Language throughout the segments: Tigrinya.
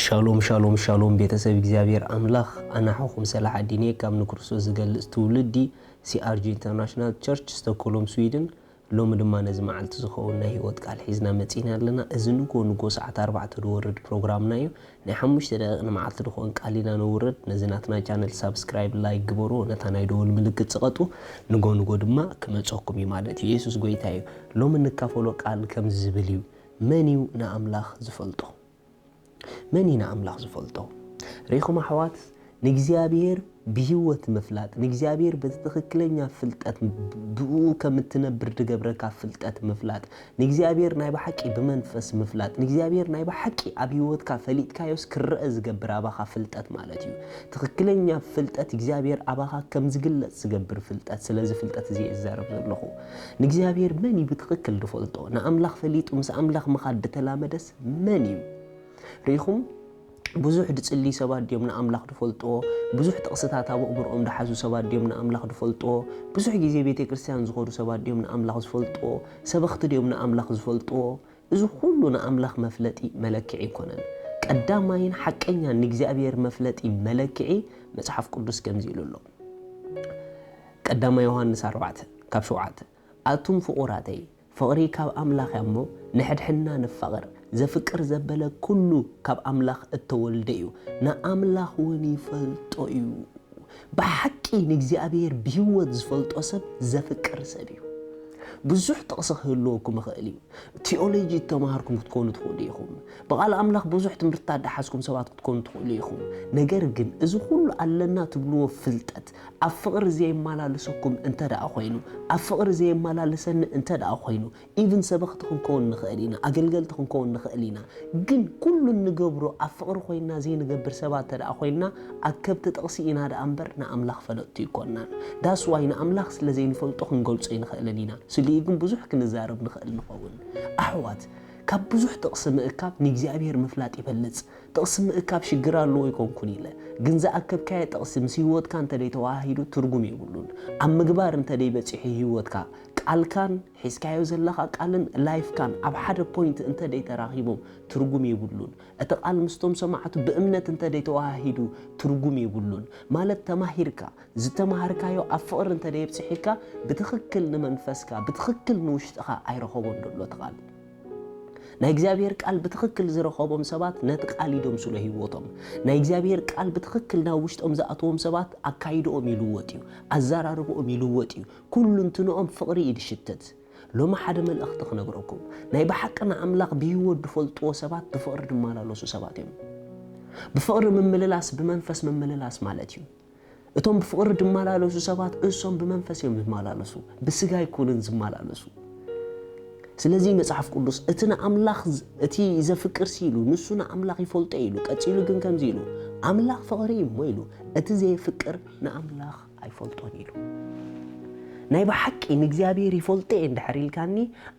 ሻሎም ሻሎም ሻሎም፣ ቤተሰብ እግዚኣብሔር ኣምላኽ። ኣናሓኹም ሰላሕ ኣዲንየ ካብ ንክርስቶስ ዝገልጽ ትውልዲ፣ ሲኣርጂ ኢንተርናሽናል ቸርች፣ ስቶኮሎም፣ ስዊድን። ሎሚ ድማ ነዚ መዓልቲ ዝኸውን ናይ ህይወት ቃል ሒዝና መጺና ኣለና። እዚ ንጎ ንጎ ሰዓት ኣርባዕተ ዝወርድ ፕሮግራምና እዩ። ናይ ሓሙሽተ ደቂቕ ንመዓልቲ ዝኸውን ቃል ኢና ነውርድ። ነዚ ናትና ቻነል ሳብስክራይብ፣ ላይክ ግበሩ፣ ነታ ናይ ደወል ምልክት ጽቐጡ። ንጎ ንጎ ድማ ክመጸኩም እዩ ማለት እዩ። የሱስ ጎይታ እዩ። ሎሚ እንካፈሎ ቃል ከምዚ ዝብል እዩ። መን እዩ ንኣምላኽ ዝፈልጦ? መን ኢና ኣምላኽ ዝፈልጦ? ርኢኹም ኣሕዋት፣ ንእግዚኣብሔር ብህይወት ምፍላጥ፣ ንእግዚኣብሔር በቲ ትኽክለኛ ፍልጠት፣ ብኡ ከም እትነብር ዝገብረካ ፍልጠት ምፍላጥ፣ ንእግዚኣብሔር ናይ ብሓቂ ብመንፈስ ምፍላጥ፣ ንእግዚኣብሔር ናይ ብሓቂ ኣብ ህይወትካ ፈሊጥካዮስ ክረአ ዝገብር ኣባኻ ፍልጠት ማለት እዩ። ትኽክለኛ ፍልጠት እግዚኣብሔር ኣባኻ ከም ዝግለጽ ዝገብር ፍልጠት። ስለዚ ፍልጠት እዚ እየ ዝዛረብ ዘለኹ። ንእግዚኣብሔር መን እዩ ብትኽክል ዝፈልጦ? ንኣምላኽ ፈሊጡ ምስ ኣምላኽ ምኻድ ዝተላመደስ መን እዩ? ርኢኹም፣ ብዙሕ ዝጽልዩ ሰባት ድዮም ንኣምላኽ ዝፈልጥዎ? ብዙሕ ጥቕስታት ኣብ ኣእምሮኦም ዝሓዙ ሰባት ድዮም ንኣምላኽ ዝፈልጥዎ? ብዙሕ ግዜ ቤተ ክርስቲያን ዝኸዱ ሰባት ድዮም ንኣምላኽ ዝፈልጥዎ? ሰበኽቲ ድዮም ንኣምላኽ ዝፈልጥዎ? እዚ ኩሉ ንኣምላኽ መፍለጢ መለክዒ ኣይኮነን። ቀዳማይን ሓቀኛን ንእግዚኣብሔር መፍለጢ መለክዒ መጽሓፍ ቅዱስ ከምዚ ኢሉ ኣሎ። ቀዳማይ ዮሃንስ ኣርባዕተ ካብ ሸውዓተ፣ ኣቱም ፍቑራተይ፣ ፍቕሪ ካብ ኣምላኽ እያ እሞ፣ ንሕድሕድና ንፋቐር። ዘፍቅር ዘበለ ኩሉ ካብ ኣምላኽ እተወልደ እዩ፣ ንኣምላኽ እውን ይፈልጦ እዩ። ብሓቂ ንእግዚኣብሔር ብህይወት ዝፈልጦ ሰብ ዘፍቅር ሰብ እዩ። ብዙሕ ጥቕሲ ክህልወኩም ይኽእል እዩ። ቲኦሎጂ እተማሃርኩም ክትኮኑ ትኽእሉ ኢኹም። ብቓል ኣምላኽ ብዙሕ ትምህርትታት ዝሓዝኩም ሰባት ክትኮኑ ትኽእሉ ኢኹም። ነገር ግን እዚ ኩሉ ኣለና ትብልዎ ፍልጠት ኣብ ፍቕሪ ዘየመላልሰኩም እንተ ደኣ ኮይኑ፣ ኣብ ፍቕሪ ዘየመላልሰኒ እንተ ደኣ ኮይኑ፣ ኢቭን ሰበኽቲ ክንከውን ንኽእል ኢና፣ ኣገልገልቲ ክንከውን ንኽእል ኢና። ግን ኩሉ እንገብሮ ኣብ ፍቕሪ ኮይንና ዘይንገብር ሰባት እንተ ደኣ ኮይንና፣ ኣከብቲ ጥቕሲ ኢና ደኣ እምበር ንኣምላኽ ፈለጥቱ ኣይኮንናን። ዳስ ዋይ ንኣምላኽ ስለ ዘይንፈልጦ ክንገልጾ ኣይንኽእልን ኢና። ስሊኡ ግን ብዙሕ ክንዛረብ ንኽእል ንኸውን። ኣሕዋት፣ ካብ ብዙሕ ጥቕሲ ምእካብ ንእግዚኣብሔር ምፍላጥ ይበልጽ። ጥቕሲ ምእካብ ሽግር ኣለዎ ኣይኮንኩን ኢለ፣ ግን ዝኣከብካዮ ጥቕሲ ምስ ህይወትካ እንተ ደይተዋሃሂዱ ትርጉም የብሉን። ኣብ ምግባር እንተ ደይበጺሑ ህይወትካ፣ ቃልካን ሒዝካዮ ዘለኻ ቃልን ላይፍካን ኣብ ሓደ ፖይንት እንተ ደይተራኺቦም ትርጉም የብሉን። እቲ ቃል ምስቶም ሰማዕቱ ብእምነት እንተ ደይተዋሃሂዱ ትርጉም የብሉን። ማለት ተማሂርካ፣ ዝተማሃርካዮ ኣብ ፍቕሪ እንተ ደየብጽሒካ ብትኽክል ንመንፈስካ፣ ብትኽክል ንውሽጥኻ ኣይረኸቦን ዘሎ እቲ ቃል። ናይ እግዚኣብሔር ቃል ብትኽክል ዝረኸቦም ሰባት ነቲ ቃል ይደምስሎ ህይወቶም። ናይ እግዚኣብሔር ቃል ብትኽክል ናብ ውሽጦም ዝኣተዎም ሰባት ኣካይድኦም ይልወጥ እዩ፣ ኣዘራርብኦም ይልወጥ እዩ። ኩሉ እንትንኦም ፍቕሪ እዩ ዝሽትት። ሎሚ ሓደ መልእኽቲ ክነግረኩም። ናይ ብሓቂ ንኣምላኽ ብህይወት ዝፈልጥዎ ሰባት ብፍቕሪ ዝመላለሱ ሰባት እዮም። ብፍቕሪ ምምልላስ ብመንፈስ ምምልላስ ማለት እዩ። እቶም ብፍቕሪ ዝመላለሱ ሰባት እሶም ብመንፈስ እዮም ዝመላለሱ፣ ብስጋ ኣይኮኑን ዝመላለሱ። ስለዚ መጽሓፍ ቅዱስ እቲ ንኣምላኽ ዝ-፣ እቲ ዘፍቅር ሲ ኢሉ፣ ንሱ ንኣምላኽ ይፈልጦ ኢሉ፣ ቀጺሉ ግን ከምዚ ኢሉ፣ ኣምላኽ ፍቕሪ እዩ እሞ ኢሉ፣ እቲ ዘየፍቅር ንኣምላኽ ኣይፈልጦን ኢሉ። ናይ ብሓቂ ንእግዚኣብሔር ይፈልጦ እየ እንድሕር ኢልካኒ፣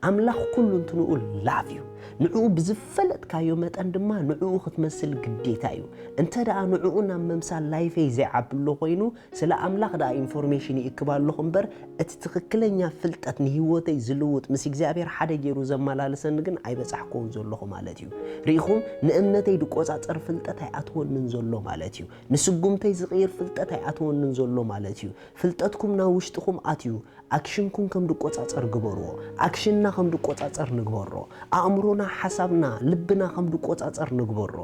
ኣምላኽ ኩሉ እንትንኡ ላቭ እዩ። ንዕኡ ብዝፈለጥካዮ መጠን ድማ ንዕኡ ክትመስል ግዴታ እዩ። እንተ ደኣ ንዕኡ ናብ ምምሳል ላይፈይ ዘይዓቢ ኣሎ ኮይኑ፣ ስለ ኣምላኽ ደኣ ኢንፎርሜሽን ይእክብ ኣለኹ እምበር፣ እቲ ትኽክለኛ ፍልጠት ንህይወተይ ዝልውጥ ምስ እግዚኣብሔር ሓደ ገይሩ ዘመላልሰኒ ግን ኣይበጻሕክዎን ዘለኹ ማለት እዩ። ርኢኹም፣ ንእምነተይ ዝቆጻጸር ፍልጠት ኣይኣትወንን ዘሎ ማለት እዩ። ንስጉምተይ ዝቕይር ፍልጠት ኣይኣትወንን ዘሎ ማለት እዩ። ፍልጠትኩም ናብ ውሽጥኹም ኣትዩ፣ ኣክሽንኩም ከም ዝቆጻጸር ግበርዎ። ኣክሽንና ከም ዝቆጻጸር ንግበሮ። ኣእምሮና፣ ሓሳብና፣ ልብና ከም ዝቆጻጸር ንግበሮ።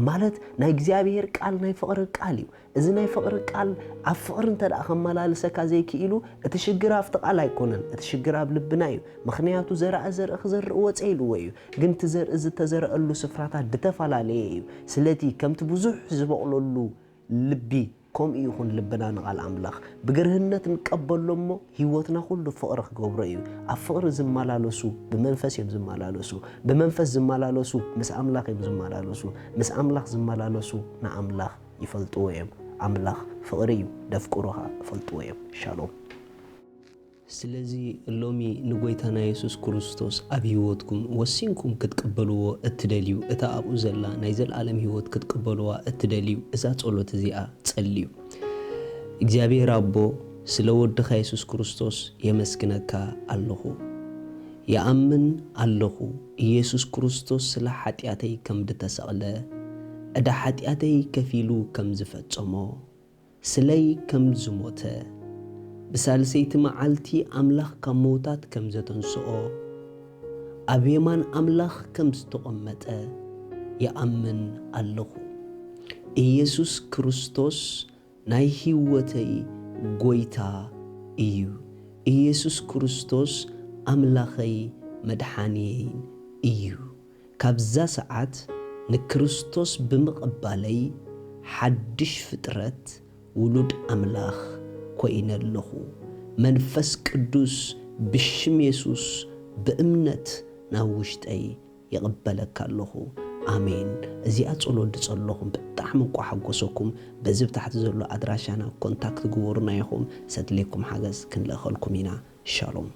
ማለት ናይ እግዚኣብሔር ቃል ናይ ፍቕሪ ቃል እዩ። እዚ ናይ ፍቕሪ ቃል ኣብ ፍቕሪ እንተ ደኣ ከመላልሰካ ዘይክኢሉ፣ እቲ ሽግር ኣብቲ ቃል ኣይኮነን፣ እቲ ሽግር ኣብ ልብና እዩ። ምኽንያቱ ዘርኣ ዘርኢ ክዘርእ ወጸ ኢልዎ እዩ። ግን እቲ ዘርኢ ዝተዘርኣሉ ስፍራታት ዝተፈላለየ እዩ። ስለቲ ከምቲ ብዙሕ ዝበቑለሉ ልቢ፣ ከምኡ ይኹን ልብና ንቓል ኣምላኽ። ብግርህነት ንቀበሎ እሞ፣ ህይወትና ኩሉ ፍቕሪ ክገብሮ እዩ። ኣብ ፍቕሪ ዝመላለሱ ብመንፈስ እዮም ዝመላለሱ። ብመንፈስ ዝመላለሱ ምስ ኣምላኽ እዮም ዝመላለሱ። ምስ ኣምላኽ ዝመላለሱ ንኣምላኽ ይፈልጥዎ እዮም። ኣምላኽ ፍቕሪ እዩ፣ ደፍቅሩ ኸኣ ይፈልጥዎ እዮም። ሻሎም። ስለዚ ሎሚ ንጎይታና የሱስ ክርስቶስ ኣብ ህይወትኩም ወሲንኩም ክትቅበልዎ እትደልዩ፣ እታ ኣብኡ ዘላ ናይ ዘለኣለም ህይወት ክትቅበልዋ እትደልዩ፣ እዛ ጸሎት እዚኣ ጸልዩ። እግዚኣብሔር ኣቦ፣ ስለ ወድኻ የሱስ ክርስቶስ የመስግነካ ኣለኹ። ይኣምን ኣለኹ፣ ኢየሱስ ክርስቶስ ስለ ሓጢኣተይ ከም ዝተሰቕለ፣ ዕዳ ሓጢኣተይ ከፊሉ ከም ዝፈጸሞ፣ ስለይ ከም ዝሞተ፣ ብሳልሰይቲ መዓልቲ ኣምላኽ ካብ ምዉታት ከም ዘተንስኦ፣ ኣብ የማን ኣምላኽ ከም ዝተቐመጠ ይኣምን ኣለኹ። ኢየሱስ ክርስቶስ ናይ ህይወተይ ጎይታ እዩ። ኢየሱስ ክርስቶስ ኣምላኸይ መድሓንየይን እዩ። ካብዛ ሰዓት ንክርስቶስ ብምቕባለይ ሓድሽ ፍጥረት ውሉድ ኣምላኽ ኮይነ ኣለኹ። መንፈስ ቅዱስ ብሽም የሱስ ብእምነት ናብ ውሽጠይ ይቕበለካ ኣለኹ። ኣሜን። እዚኣ ጸሎት ዝጸለኹም ብጣዕሚ እንቋ ሓጎሰኩም። በዚ ብታሕቲ ዘሎ ኣድራሻና ኮንታክት ግበሩና ኢኹም። ሰድሌኩም ሓገዝ ክንልእኸልኩም ኢና። ሻሎም።